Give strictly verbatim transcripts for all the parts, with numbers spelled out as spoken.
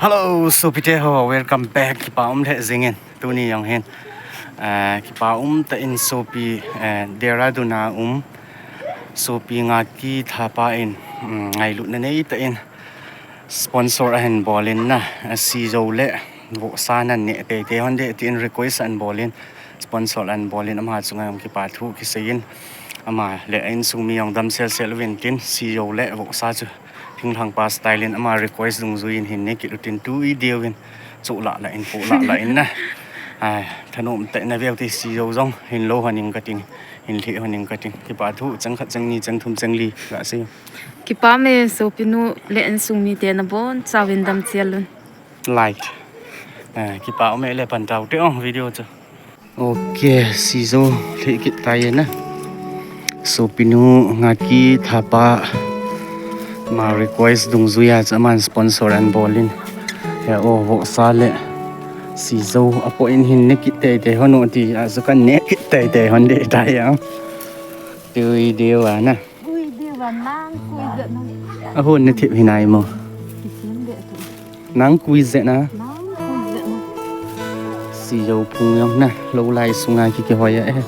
Hello, sopite ho, welcome back. Kipa um lheh jingin, tuni jong hin, eh, kipa um tah in sopi, eh, Dehradun a um sopi Ngaki Thapa in, um, ngailutna neitah in sponsor ahin bol in na, eh, Sijo le Vohsa naneh teitei hon de tin request ahin bol in, sponsor ahin bol in, ama chunga jong kipa thu kisei in, ama le a insung mi jong dam selsel uvin tin, Sijo le Vohsa chu thinglhang pa style in ama request dungjuiyin hin ne kit utin, tui deuvin, choh lah lah in, poh lah lah in na. Ai, thanom tah in aveu te Sijo jong hin lo hon ing kating, hin lheh hon ing kating. Kipa thu chang khat, chang ni, chang thum, chang li gasei. Kipa me sopinu le insung mite nabonchauvin damsel un. Like. Eh, kipa um e le pan tau te ong video chu. Ok, Sijo lheh kit tai na. Sopinu Ngaki Thapa ama request dungjuiya chu aman sponsor ahin bol in. He o, Vohsa le Sijo apoh in hin ne kit teitei hon o ti a chu kan ne kit teitei hon de tai a. Tui deu a na. Ui, deu a nang kui jeh na. Ahon na thip hinai mo. Kisin de tu. Nang kui jeh na. Nang kui jeh na. Sijo phung jong na, lou lai sunga ki kihoi a e.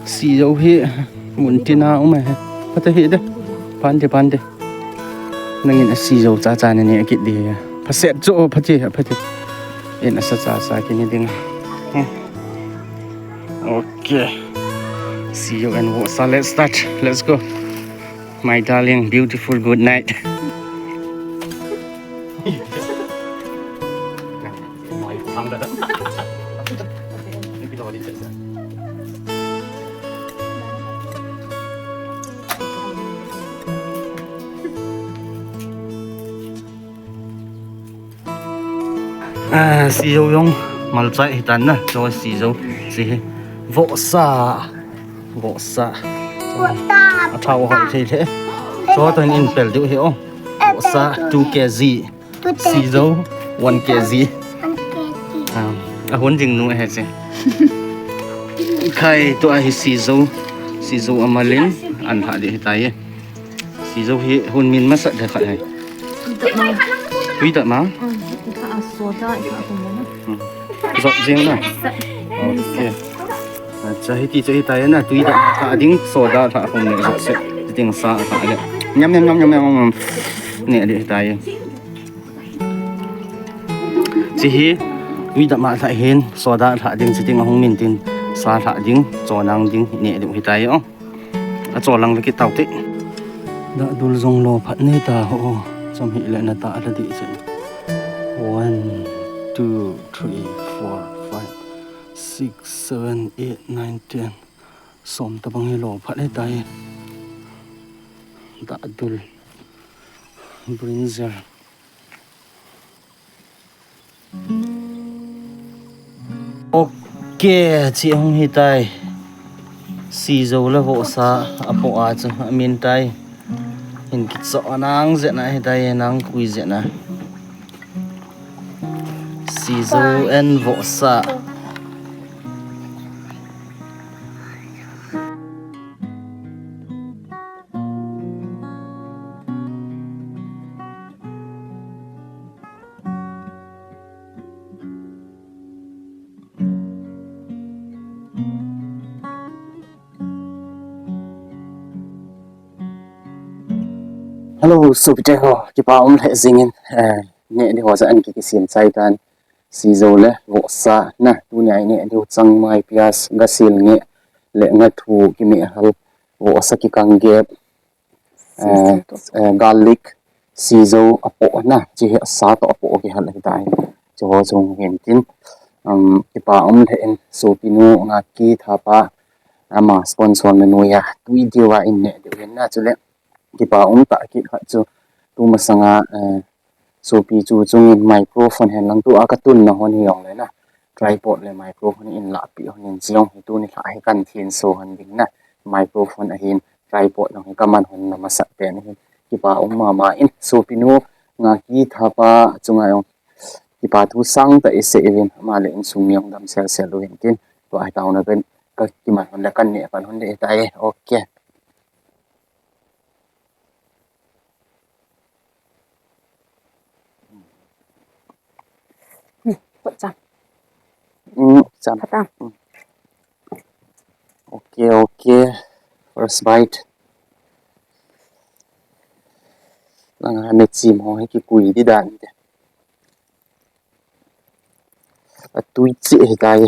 Sijo hi mun tina um e. Phat ahi de. Phan de, phan de. Nangin a Sijo chacha nane kit di. Phaset chu, phat e, phat e. In a sa chacha kine ding. Hmm. Okay. Sijo and Vohsa. Let's start. Let's go. My darling, beautiful, good night. Ah, Sijo jong malchai hitan na, cho Sijo, si hi. Vohsa. Vohsa. Vohsa. Athao hoi thei le. Cho tan in pel diu hi o. Vohsa two K G. Sijo one K G. One K G. Ah, ahon jing nu he si. Khai to ahi Sijo. Sijo amalin an ha di hitai. Sijo hi hon min masa de khat hai. Tui tah ma. Jot jing na. Okay. Acha, hiti chu hitai na, tui tah ma tha ding, soda tha khum le jot se. Ti ding sa tha le. Nyam, nyam, nyam, nyam, nyam. Ne di hitai. Chi hi, tui tah ma tha hin, soda tha ding, chi ding ahung min tin, sa tha ding, chonang ding, ne di hitai o. Acholang ve kit tau te. Dahdul jong lo phat nei ta ho. Chom hi le na ta la di chen. One, two, three, four, five, six, seven, eight, nine, ten. Som tabang hi lo phat nei ta hi. Dahdul. Brinjal. Ok, chi hung hitai. Sijo le Vohsa apoh a chu amin tai. Hin kichoh nang jeh na hitai, nang kui jeh na. Sijo and Vohsa. Hello, sopite ho, kipa um lheh jingin, eh, ne di ho ja an ki kisem chai tan, Sijo le Vohsa na, tunia i ne diu changmai, pias, gasil nge, le ngathu, kimehal, Vohsa kikang gep, eh, eh, garlic, Sijo apoh na, chi hi asa toh apoh kihal ahitai. Chi ho chung hin tin, um, kipa um lheh in, sopinu Ngaki Thapa, ama sponsor na noiya, tui diu a in ne diu hin na, chule, kipa um tah kit khat chu, tu masanga, eh, sopi chu chungin microphone hen lang tu a ka tunna hon hi jong le na, tripod le microphone in lahpeh hon in chi jong hi tuni lha hi kan thin so hon ding na, microphone ahin tripod jong hi ka man hon na masat pen ahin kipa um mama in sopinu Ngaki Thapa chunga jong kipa thu sangtah i sei uvin ama le insung mi jong dam sel sel uvin tin tua hi taona pen ka kiman hon le kan neh pan hon le ta e. Ok. Kot cham. Mm, cham. Phatang. Mm. Okay, okay. First bite. Nang ha ne chim ho hi kikui di dan te. Atui chi hi tai.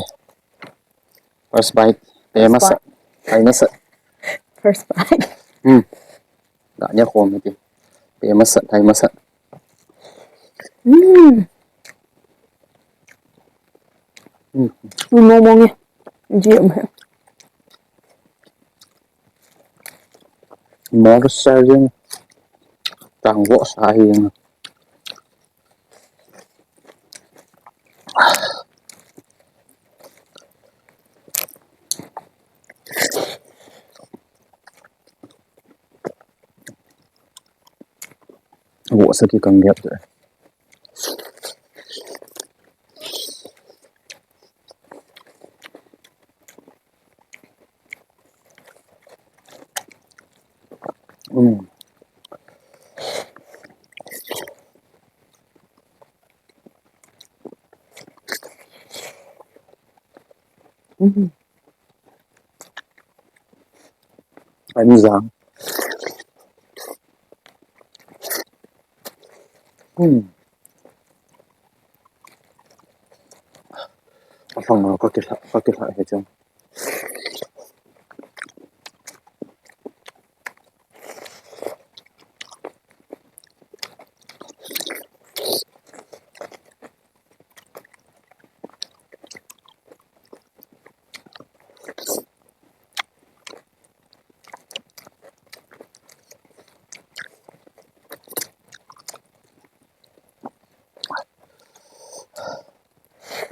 First bite. Pe masa. First bite. Ai masa. First bite. Hmm. Ga nya khom hi ti. Pe masa, tai masa. Hmm. Hmm. Mong mong e. Ji am he. Mor sa jeng. Tang vo sa jeng. Vo sa ki kang gap te. Mm. Mm. An jang. Hmm. Asang na ka kisa, ka kisa he chang.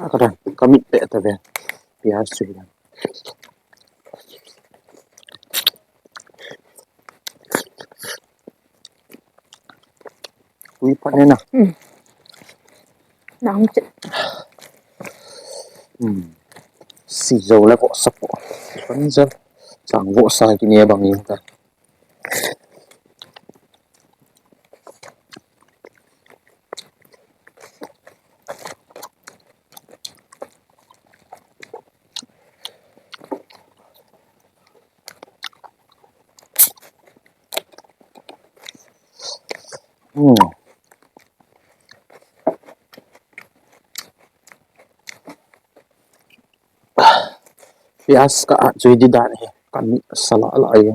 Akara, kamit pe ta ve. Piyaj chu hi. Tui phat ne na. Hmm. Nang che. Hmm. Si jo le vo sa po. Kan ja. Chang vo sa ki ne bang in ta. Hmm. Piyaj ka achui di dan hi, kamit sa la la e.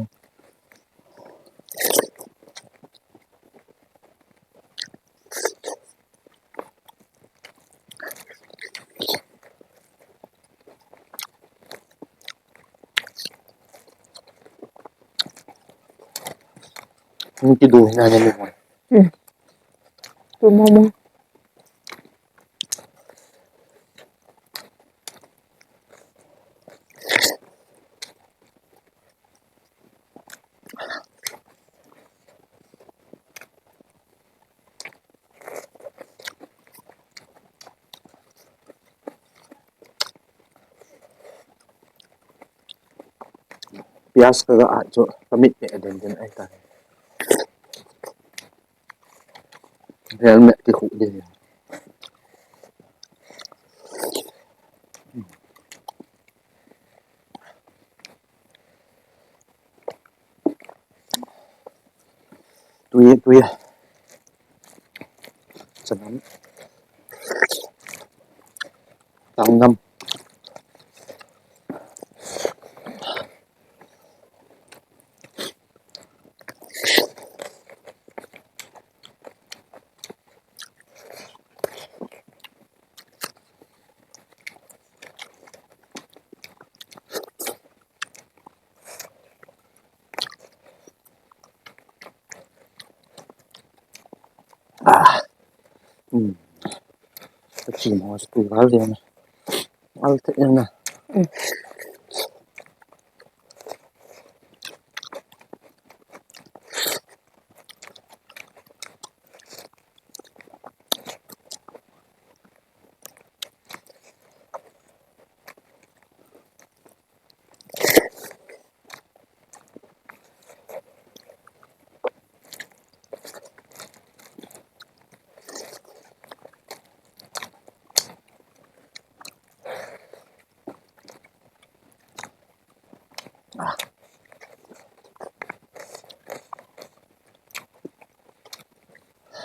Hung kidu hi na ne mo. Hmm. Tu mo mo. Piyaj ka ga a chu kamit pe den den ai ta. Helmet ki khu de. Tui, tui. Chanam. Tangnam. Ah. Hmm. Ka chim ho school gal de na. Al te na. Hmm.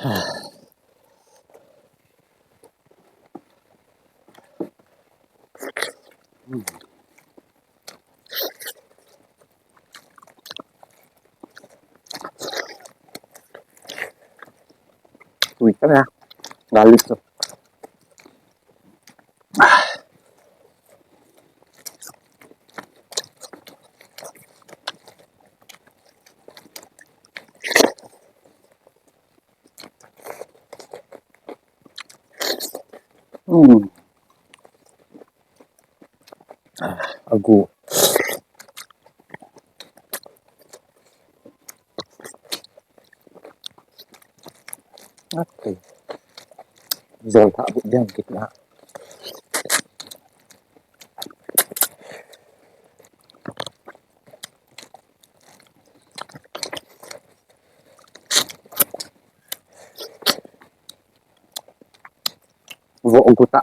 Tui ka na. Garlic to. Mm. Ah, agu. Okay. Jol tha bu diam kit na. Vo gu ta.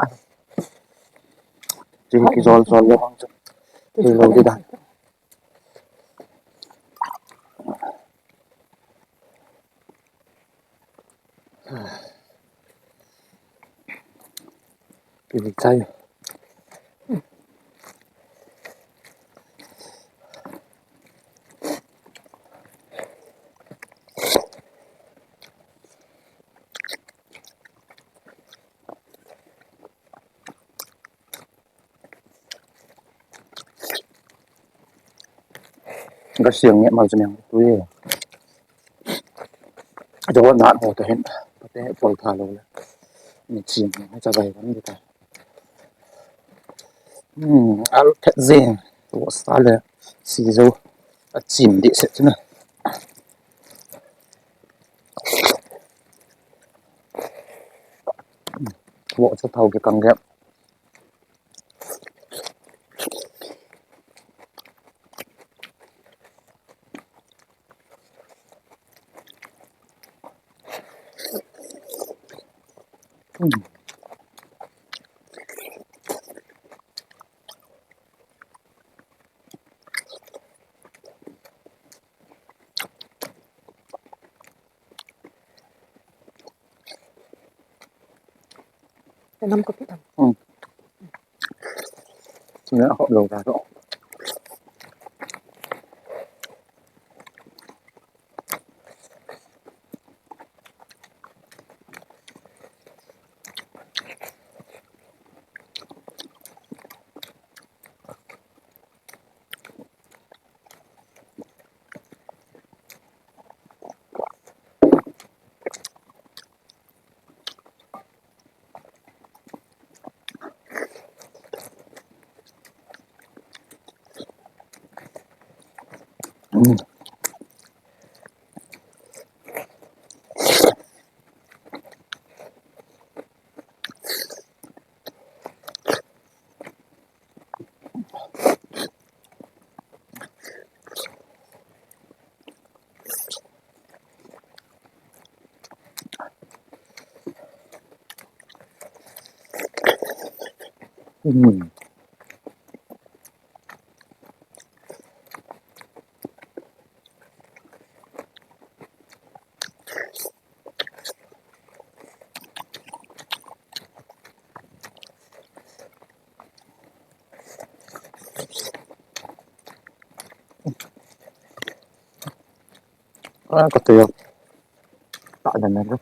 Ti kijol jol le bang chu. Ti lo di da. Ki chai. Ka siang nge mal chaniang tu ye. Ajo na ho ta hin. Pate pol tha lo le. Ni chin ni cha bai kan ta. Hmm, al phet jeng. Tu sa le. Si jo. A chin di se tu na. Wo cha thau ke kang ge. Ka nam ka pi tam. Hmm. Sina ho lo ka ro. Ah, kata yo. Tak ada nada.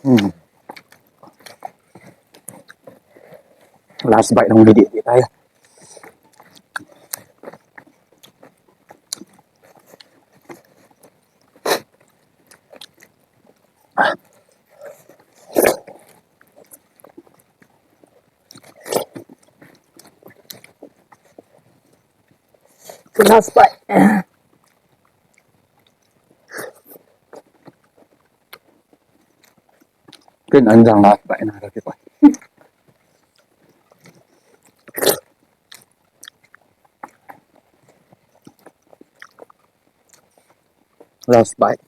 Hmm. Last bite nung didi di tayo. Last bite. Ken anjang last bite na ka kiko. Last bite.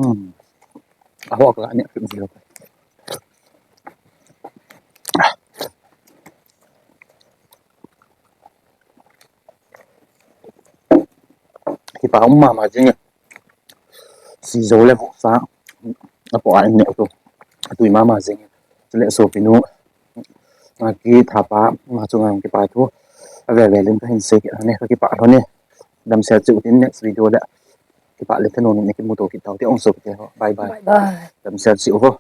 Hmm. Ahok la ne, kit ji lou. Kipa um mama jing e. Sijou le voksa apoh a in neh u chu atui mama jing e. Chule sopinu Ngaki Thapa, ama chunga kipa thu avel vel in kahin sei kit lhon e, kakipah lhon e. Damsel cheh utin, next video le kipah le thanom in kimuto kit tau te ong sopite ho. Bye bye. Bye bye. Damsel cheh u ho.